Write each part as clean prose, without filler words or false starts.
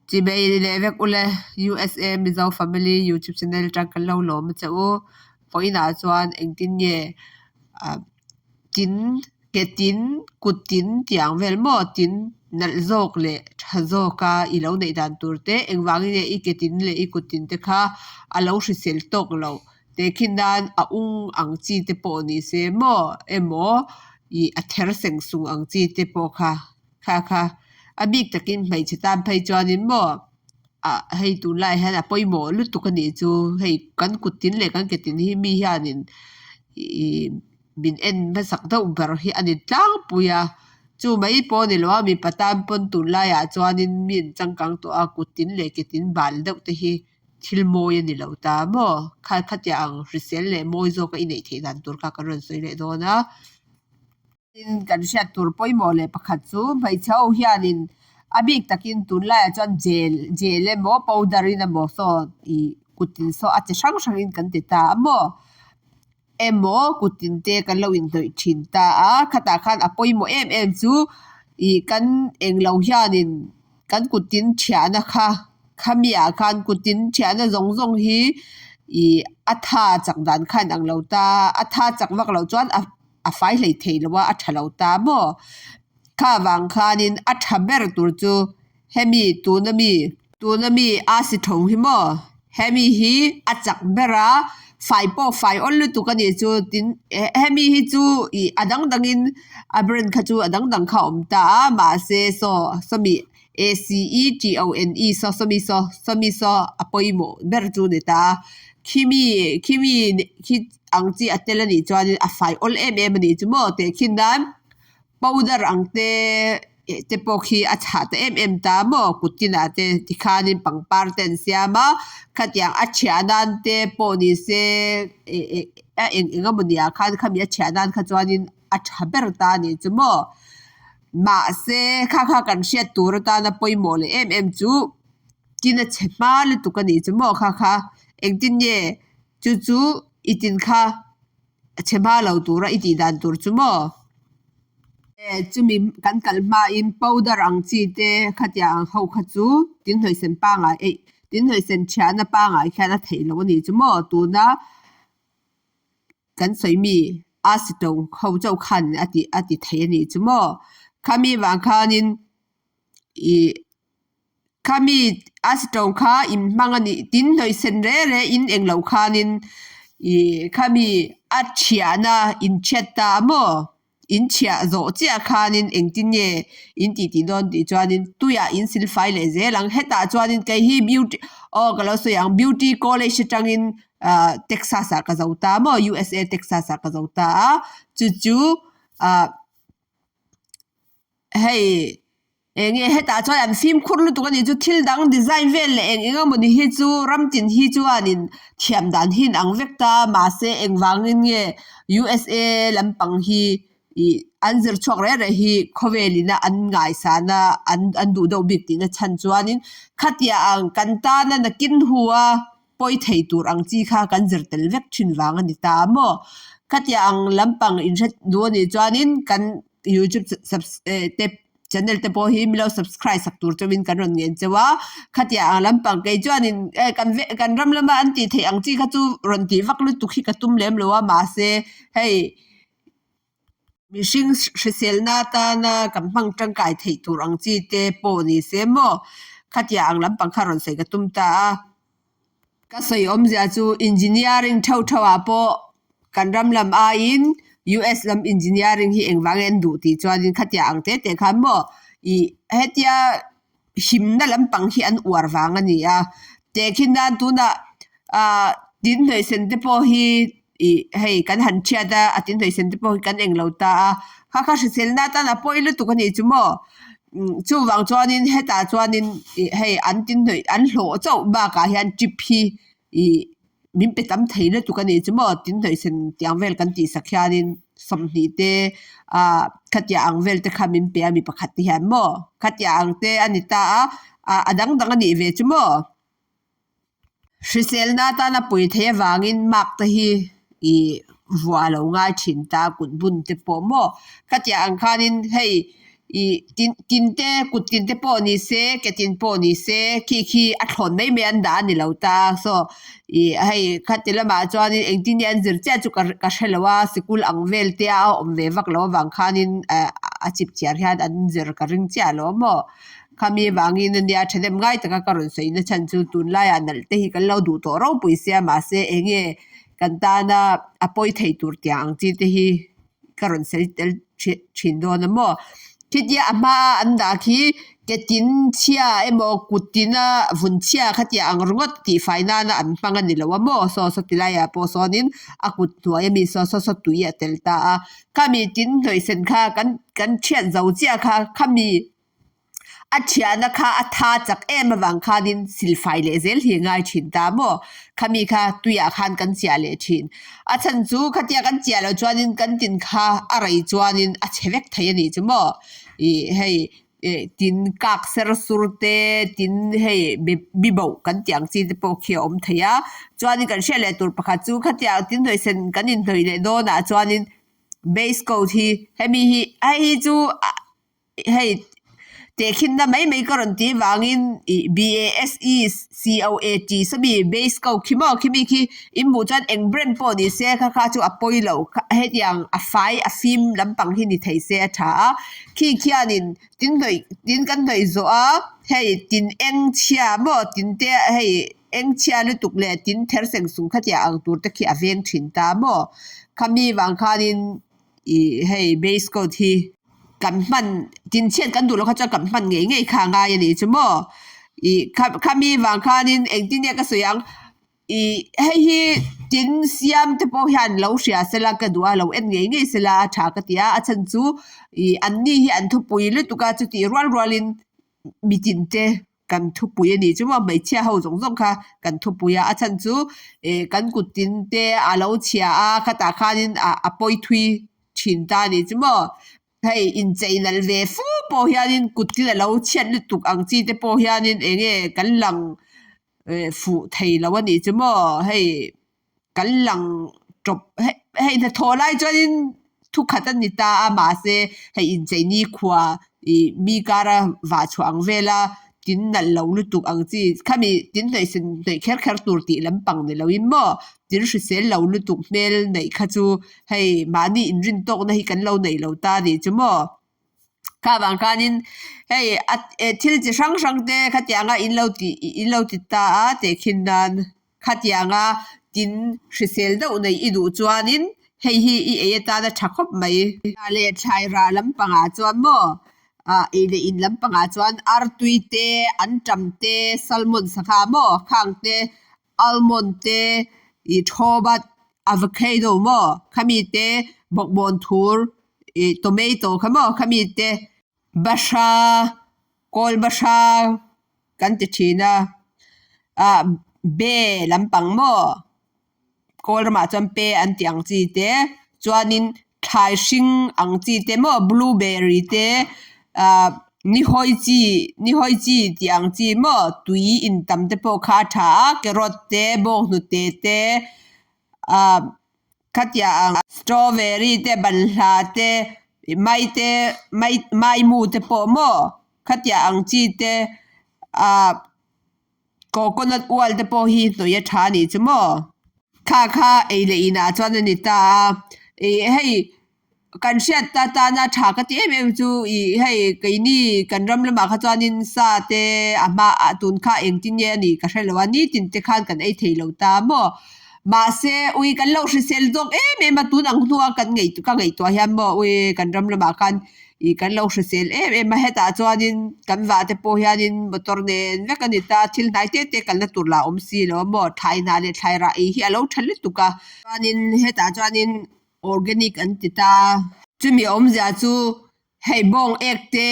Chibei leh vek ule USA Mizo Family YouTube channel atang kan lo lawm a che u. Vawiinah chuan engtin nge ah tin ke tin kut tin tih ang vel maw tin nalh zawk leh tha zawka i lo neih dan tur te engvangin nge i ke tin leh i kut tin te kha a lo hrisel tawk lo teh khin nan a ung ang chi te pawh ni se maw emaw ih a ther seng sung ang chi te pawh kha. Kha kha a bik takin hmeichhe tan phei chuanin maw ah hei tunlaiah hian a pawimawh lutuk a nih chu hei kan kut tin leh kan ke tin hi mi hianin ihh min en hmasak deuh ber hi a ni tlangpui a chu mai pawh a ni lo a mipa tan pawn tunlaiah chuanin mi an changkang tawh a kut tin leh ke tin bal deuh te hi thil mawi a ni lo ta maw kha khatiang ang hrisel leh mawi zawka i neih theih dan tur kha kan rawn sawi leh dawn a. Tin, kan hriat tur pawimawh leh pakhat chu hmeichhe ho hianin a bik takin tunlaiah chuan gel gel emaw powder in emaw saw ih kut in saw a chi hrang hrangin kan ti ta a maw emaw kut in te kan lo inhnawih thin ta a khatah khan a pawimawh em em chu ih kan englo hianin kan kut in thiahna kha khami ah khan kut in thiahna zawng zawng hi ih a tha chak dan kha a inang lo ta a tha chak vak loh chuan a. a fai hlei thei lo a, a tha lo ta maw? Kha vang khanin a tha ber tur chu hemi tuna mi tuna mi a si tho hi maw? Hemi hi a chak ber a, fai pawh fai awl lutuk a nih chu tin hemi hi chu ih a dang dangin a brand kha chu a dang dang kha a awm ta a mahse saw sawmi A C E T O N E saw sawmi saw sawmi saw a pawimawh ber chu a ni ta a khimi khimi khi ang chi a tel a nih chuanin a fai awl em em a nih chu maw teh khin nan powder ang te te pawh khi a chhah ta em em ta maw kut tinah te tikhanin pangpar te an siam a khatiang a thiah nan te pawh ni se eh eh a eng eng emawni ah khan khami a thiah nan kha chuanin a tha ber ta a nih chu maw mahse kha kha kan hriat tur atana pawimawh leh em em chu tin a chhe hma lutuk a nih chu maw kha kha engtin nge Chu chu i tin kha a chhe hma lo tura i tih dan tur chu maw? E, chumi kan kal hmain powder ang chi te khatiang ang ho kha chu tinhnawihsen pangai eih tinhnawihsen thiahna pangai khian a theih loh a nih chu maw? Tuna kan sawi mi a sito ho chauh khan a ti a ti thei a nih chu maw? Khami vang khanin ih Khami a sitawng kha in hmang a nih tin hnawihsen reh reh in englo khanin ih khami a thiahna in thiat ta a maw in chhiah zawh chiah khanin engtin nge in tih tih dawn tih chuanin tuiah in silfai leh zel ang hetah chuanin kei hi beauty aw ka lo sawi ang beauty college atangin ah Texas ah ka zo ta maw USA Texas ah ka zo ta a chu chu ah. Hei eng nge hetah chuan an fimkhur lutuk a nih chu thil dang design vel leh eng eng emawni hi chu ram tin hi chuanin thiam dan hi an ang vek ta mahse engvangin nge USA lampang hi ih an zir chhuak reh reh hi khawvel ina an ngaihsan a an an duh deuh bik tihna chhan chuanin khatiang ang kan tana nakin hu a pawi thei tur ang chi kha kan zir tel vek thin vang a ni ta a maw khatiang ang lampang inhre duh a nih chuanin kan youtube te channel te pawh hi min lo subscribe sak tur chauhin kan rawn ngen chauh a khatiang ang lampang kei chuanin eh kan ve kan ram lama an tih theih ang chi kha chu rawn tih vak lutuk hi ka tum lem lo a mahse hei mihring hriselna atana kan hmang tangkai theih tur ang chi te pawh ni se maw khatiang ang lampang kha rawn sawi ka tum ta a. Ka sawi awmzia chu engineering theuh theuh ah pawh kan ram lam aiin US lam engineering hi engvang nge an duh tih chuanin khatiang ang te te khan maw ih hetia himna lampang hi an uar vang a ni a tehkhin nan tunah ah tin hnawihsen te pawh hi ih hei kan han thiat a a tin hnawihsen te pawh hi kan englo ta a kha kha hriselna atan a pawi lutuk a nih chu maw chuvang chuanin hetah chuanin ih hei an tin hnawih an hlawh chauh bakah hian trip hi ih min pe tam thei lutuk a nih chu maw tin hnawihsen tiang vel kan tih sak hianin 20 te ah khatiang ang vel te kha min pe a mi pakhat te hian maw khatiang ang te a ni ta a ah a dang dang a nih ve chu maw. Hriselna atana pui theih avangin mark te hi ih vuah a lo ngai thin ta kut bun te pawh maw khatiang ang khanin hei. Ih tin tin te kut tin te pawh ni se ke tin pawh ni se khi khi a thlawn mai mai an dah a ni lo ta a saw ih hei khati lamah chuanin engtin nge an zir chiah chu ka ka hrelo a sikul ang vel te a awm ve vak loh avang khanin eh a chip chiar hian an zir ka ring chiah lo maw khami vangin ania thahnem ngai taka ka rawn sawi na chhan chu tunlaiah nalh te hi kan lo duh tawh ropui sia mahse eng nge kan tana a pawi thei tur tiang ang chi te hi. Ka rawn sawi tel thin dawn a maw? Khitia a hma a an dah khi ke tin chhia emaw kut tina vun chhia khatia ang ringawt tih fai nana an hmang a ni lo a maw? Saw saw ti laiah pawh sawnin a kut hnuai ami saw saw saw tui a tel ta a. Khami tin hnawih sen kha kan kan thiat zo chiah kha khami A thiahna kha a tha chak em avang khanin silfai leh zel hi a ngai thin ta maw? Khami kha tuiah khan kan chiah leh thin. A chhan chu khatia kan chiah loh chuanin kan tin kha a rei chuanin a chhe vek thei a nih chu maw? Ih hei eh tin kak ser sur te tin hei bi boh kan tih ang chi te pawh khi a awm thei a. Chuanin kan hriat leh tur pakhat chu khatia tin hnawih sen kan inhnawih leh dawnah chuanin base coat hi hemi hi hei hi chu Hei tehkhinna mai mai ka rawn tih vangin ih BASECOAT sawmi base ko khi maw khimi khi in hmuh chuan eng brand pawh ni se kha kha chu a pawi lo hetiang a fai a fim lampang hi ni thei se a tha a khi khianin tin hnawih tin kan hnawih zawh a hei tin eng chhia maw tin te hei eng chhia lutuk leh tin ther seng sung khatiang ang tur te khi a veng thin ta maw khami vang khanin ih hei base coat hi kan hman tin chhiat kan duh loh kha chuan kan hman ngei ngei kha a ngai a nih chu maw ih kha khami vang khanin engtin nge ka sawi ang ih hei hi tin siam te pawh hian lo hria sela ka duh a lo en ngei ngei sela a tha ka ti a a chhan chu ih an ni hi an thupui lutuk a chutih rual rualin mitin te kan thupui a nih chu maw hmeichhia ho zawng zawng kha kan thupui a a chhan chu ih kan kut tin te a lo chhia a khatah khanin ah a pawi thui thin ta a nih chu maw hei inchei nalh ve fu pawh hianin kut tin a lo chhiat lutuk ang chi te pawh hianin eng nge kan lang eh fuh thei lo a nih chu maw hei kan lang tawp hei hei hnathawh lai chuanin thukhat a ni ta a mahse hei inchei nikhua ih mi kara vah chhuah ang vela tin nalh lo lutuk ang chi khami tin hnawih sen hnawih kher kher tur tih lampang ni loin maw tin hrisel lo lutuk hmel neih kha chu hei mahni inrin tawkna hi kan lo neih lo ta a nih chu maw. Kha vang khanin hei a thil chi hrang hrang te khatianga in lo tih in lo ti ta a tehkhin nan khatianga tin hrisel deuh neih i duh chuanin hei hi i ei atana tha khawp mai. Rah leh thlai rah lampangah chuan maw ah ei leh in lampangah chuan artui te antam te salmon sangha maw khang te almond te ih thawbat avocado maw khami te bawkbawn thur ih tomato kha maw khami te bahra kawl bahra kan ti thin a ah be lampang maw kawl ramah chuan pe an tih ang chi te chuanin thlai hring ang chi te maw blueberry te ah nihawi chi nihawi chi tih ang chi maw tui in tam te pawh kha a tha a carrot te bawnghnute te ah khatiang ang strawberry te banhla te mai te mai maimu te pawh maw khatiang ang chi te ah. Coconut oil te pawh hi hnawih a tha a nih chu maw? Kha kha ei leh inah chuan a ni ta a, ih hei kan hriat ta tana tha ka ti em em chu ih hei keini kan ram lamah kha chuanin sa te a hma ah tun kha engtin nge a nih ka hrelo a nitin te khan kan ei thei lo ta maw? Mahse ui kan lo hrisel zawk em em a tun ang hnua kan ka ngaihtuah hian maw ui kan ram lamah khan Ih kan lo hrisel em em a hetah chuanin kan vah te pawh hianin motor nen vek a ni ta thil hnai te te kalna tur lah a awm si lo a maw thlai hnah leh thlai rah ei hi a lo tha lutuk a chuanin hetah chuanin organic an ti ta chumi awmzia chu hei bawng ek te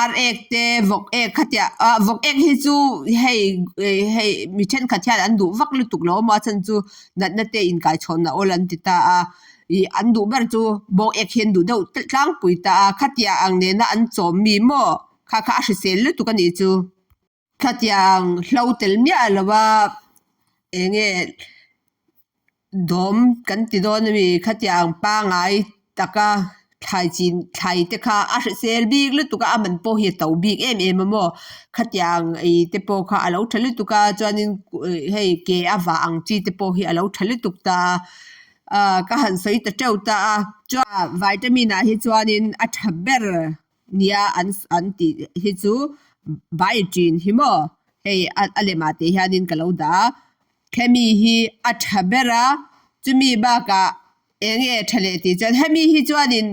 ar ek te vawk ek khatiah ah vawk ek hi chu hei hei mi thenkhat hian an duh vak lutuk lo a maw a chhan chu natna te inkaichhawnna awl an ti ta a. Ih an duh ber chu bawng ek hi an duh deuh tlangpui ta a, khatia ang nena an chawm mi maw kha kha a hrisel lutuk a nih chu. Khatia ang hlo tel miah lo a eng nge dawm kan ti dawn a mi khatia ang pangai taka. Thlai chin thlai te kha a hrisel bik lutuk a a man pawh hi a to bik em em a maw khatiang ei te pawh kha a lo tha lutuk a chuanin hei ke a vah ang chi te pawh hi a lo tha lutuk ta a ah ka han sawi ta teuh ta a chuan vitamin ah hi chuanin a tha ber nia an an tih hi chu biotin hi maw hei a lemah teh hianin ka lo dah a hemi hi a tha ber a chumi bakah eng nge tha leh tih chuan hemi hi chuanin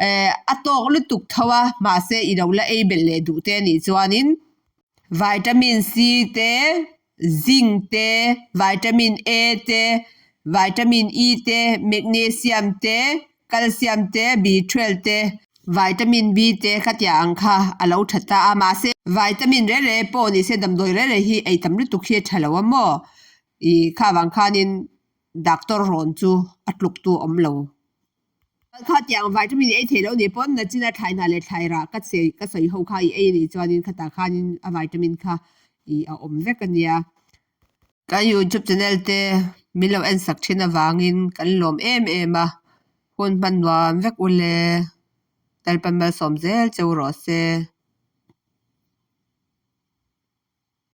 eh a tawk lutuk tho a mahse i lo la ei belh leh duh te anih chuanin vitamin C te zinc te vitamin A te vitamin E te magnesium te calcium te B twelve te vitamin B te khatiang ang kha a lo tha ta a mahse vitamin reng reng pawh ni se damdawi reng reng hi ei tam lutuk hi a tha lo a maw ih kha vang khanin doctor rawn chu a tluk tu a awm lo. Khatiang vitamin ei theih loh nih pawn nachina thlai hna leh thlai rah ka che ka sawi ho kha i ei anih chuanin khatah khanin a vitamin kha ih a awm vek ania. Kan youtube channel te min lo en sak thin avangin kan lawm em em a, hun hman nuam vek ule Lalpan malsawm zel cheu rawh se.